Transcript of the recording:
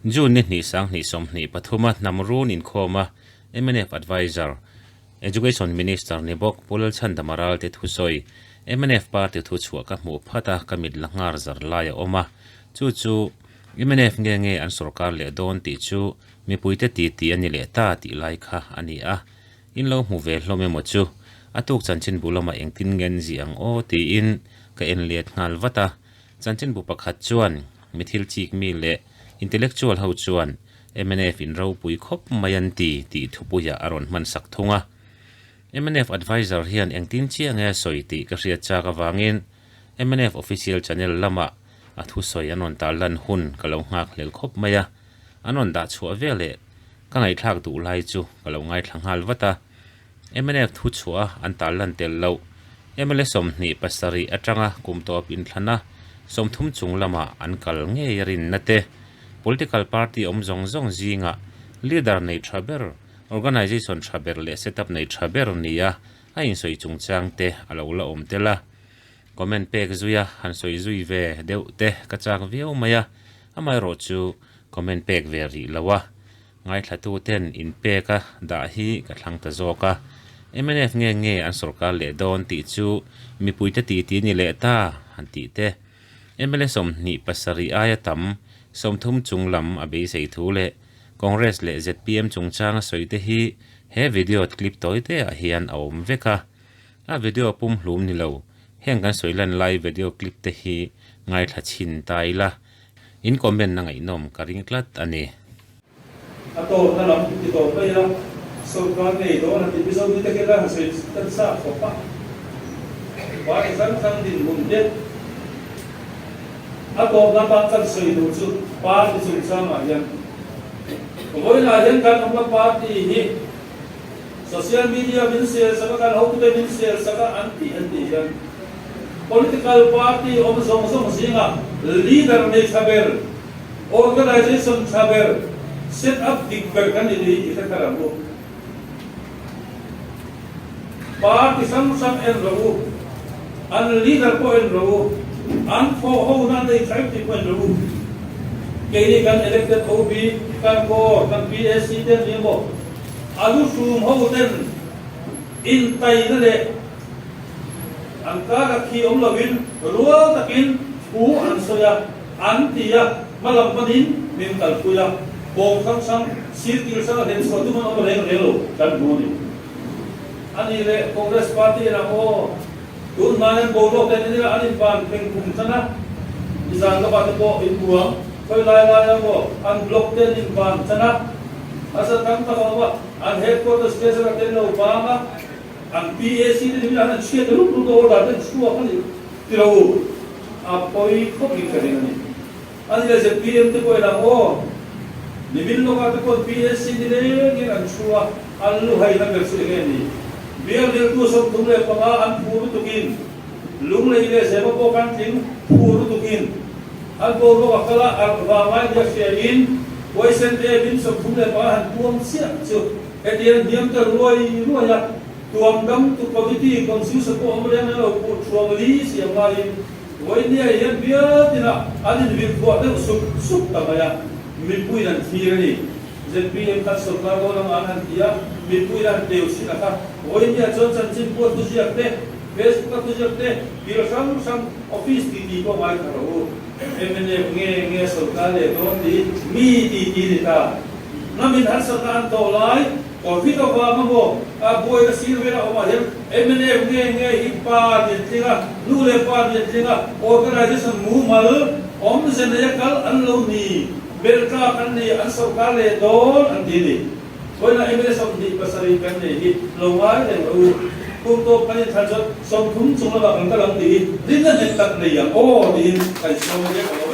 June ni hnih sanghnih 23 a hnam run inkhawma mnf Adviser, Education Minister ni bawk Pu Lalchhandama Ralte thusawi mnf party thuchhuah ka hmuh phat a, ka mit la nghar zar lai a awm a, chu chu mnf nge nge an sorkar leh dawn tih chu mipuite titi a ni leh ta tih lai kha a ni a, in lo hmu ve hlawm emaw chu a tuk chanchinbu lamah engtin nge an zih ang aw tiin ka en let nghal vat a. Chanchinbu pakhat chuan mi thil chik mi leh intellectual ho chuan mnf in ropui khawp mai an ti tih thupuiah a rawn hman sak thung a. Mnf adviser hian engtin chiah nge a sawi tih ka hriat chak avangin mnf official channel lamah a thusawi an rawn tarlan hun ka lo nghak hlel khawp mai a. An rawn dah chhuah veleh ka ngaihthlak duh lai chu ka lo ngaithla nghal vat a. Mnf thuchhuah an tarlan tel loh. Mla 27 atanga kum tawp inthlana 30 chung lamah an kal ngei a rinna te, political party awm zawng zawng zingah leader nei tha ber, organisation tha ber leh setup nei tha ber nia a insawi chungchang te a lo la awm tel a. Comment pek zuia han sawi zui ve deuh te ka chak viau mai a, amaherawhchu comment pek ve rih lo a. Ngaithlatuten inpek a dah hi ka thlang ta zawk a, mnf nge nge an sorkar leh dawn tih chu mipuite titi ni leh ta han tih te. Mla 27 aia tam 30 chung lam a beisei thu leh Congress leh zpm chungchang a sawi te hi he video clip tawi te ah hian a awm vek a. A video pum hlum ni lo, heng kan sawi lan lai video clip te hi ngaithla chhin ta ila. In comment na ngaihnawm ka ring tlat a ni. A tawpna lam ti tawp mai a, sorkar ngei dawn a ti Mizo mi te kela han sawi tan sa khawp a, party hrang hrang dinhmun te a tawpna tan kan sawi duh chu party chungchangah hian vawiinah hian kan awmna party hi social media min sel sak a, kan hotute min sel sak a an tih an tih hian Political party awm zawng zawng zingah leader nei tha ber, organisation tha ber, set up dik ber kan ni ni i hre thar ang u. Party hrang hrang en rawh u, an leader pawh en rawh u, an thawh ho na nei tha em tih pawh en rawh u. Keini kan elected OB, kan core, kan PAC te an ni emaw, a lu hrum ho ten intaina leh An kara khi awm lovin rual takin thu an sawi a, an ti a, hma lam panin min kalpui a, kawng hrang hrang sir kil hrang a hlen chhuah tum an awm reng reng lo kan hmu a ni. A nih leh Congress party in ang aw, tun hmain an boruak ten in ila an inban pheng phung tan a, nizan lawkah te pawh inbuang khawi lai lai ang aw, an block te an inban tan a, a za tam tak a awm a, an headquarters te zara ten lo bang a, An PAC te ni an chhiat rup rup a order te an chhuak a ni ti lo u, a pawi khawp in ka ring a ni. A ni le zpm te pawh i lang aw, nimin lawkah te pawh PAC ni leng in an chhu a, an lu hai na ber chu enge ni? Bial riltu 35 an phu lutuk in, Lunglei leh Zema pawh kan tling phu lutuk in, an boruak a kal a, arh vanglai nia hria in, Huaisen te min 35 han puang chiah chu. Hetiang hniam ta ruai ruai a, tuam dam tu committee confusion pawh awm reng reng lo puh thuang li siam laiin Vawinia hian bial tinah an invirthuah deuh sup sup ta mai a, mipuiin an thlir a ni. Zpm khan sawrkar dawn anga an han ti a, mipuiin an teu chin a kha. Vawinia chuan chanchin pawh thuziak te, Facebook a thuziak te, thil hrang hrang office titi pawh ngaithla rawh u. Mnf nge nge sawrkar leh dawn tih mi titi ni ta. Hnamin harsatna an tawh lai, Covid avang emaw, a buaina sir vela awmah hian mnf nge nge hi pa nih an tling a, nu leh pa nih an tling a, organisation mumal awmze neia kal an lo ni, belh tlak an ni, an sawrkar leh dawn an ti a ni. Vawiinah mla 27 kan nei hi lo ngai reng rawh u. Kum tawp kan inthlan chuan 30 chung lamah kan kal ang tih hi rinna nghet tak nei ang aw tiin kan sawm a nia ka lo.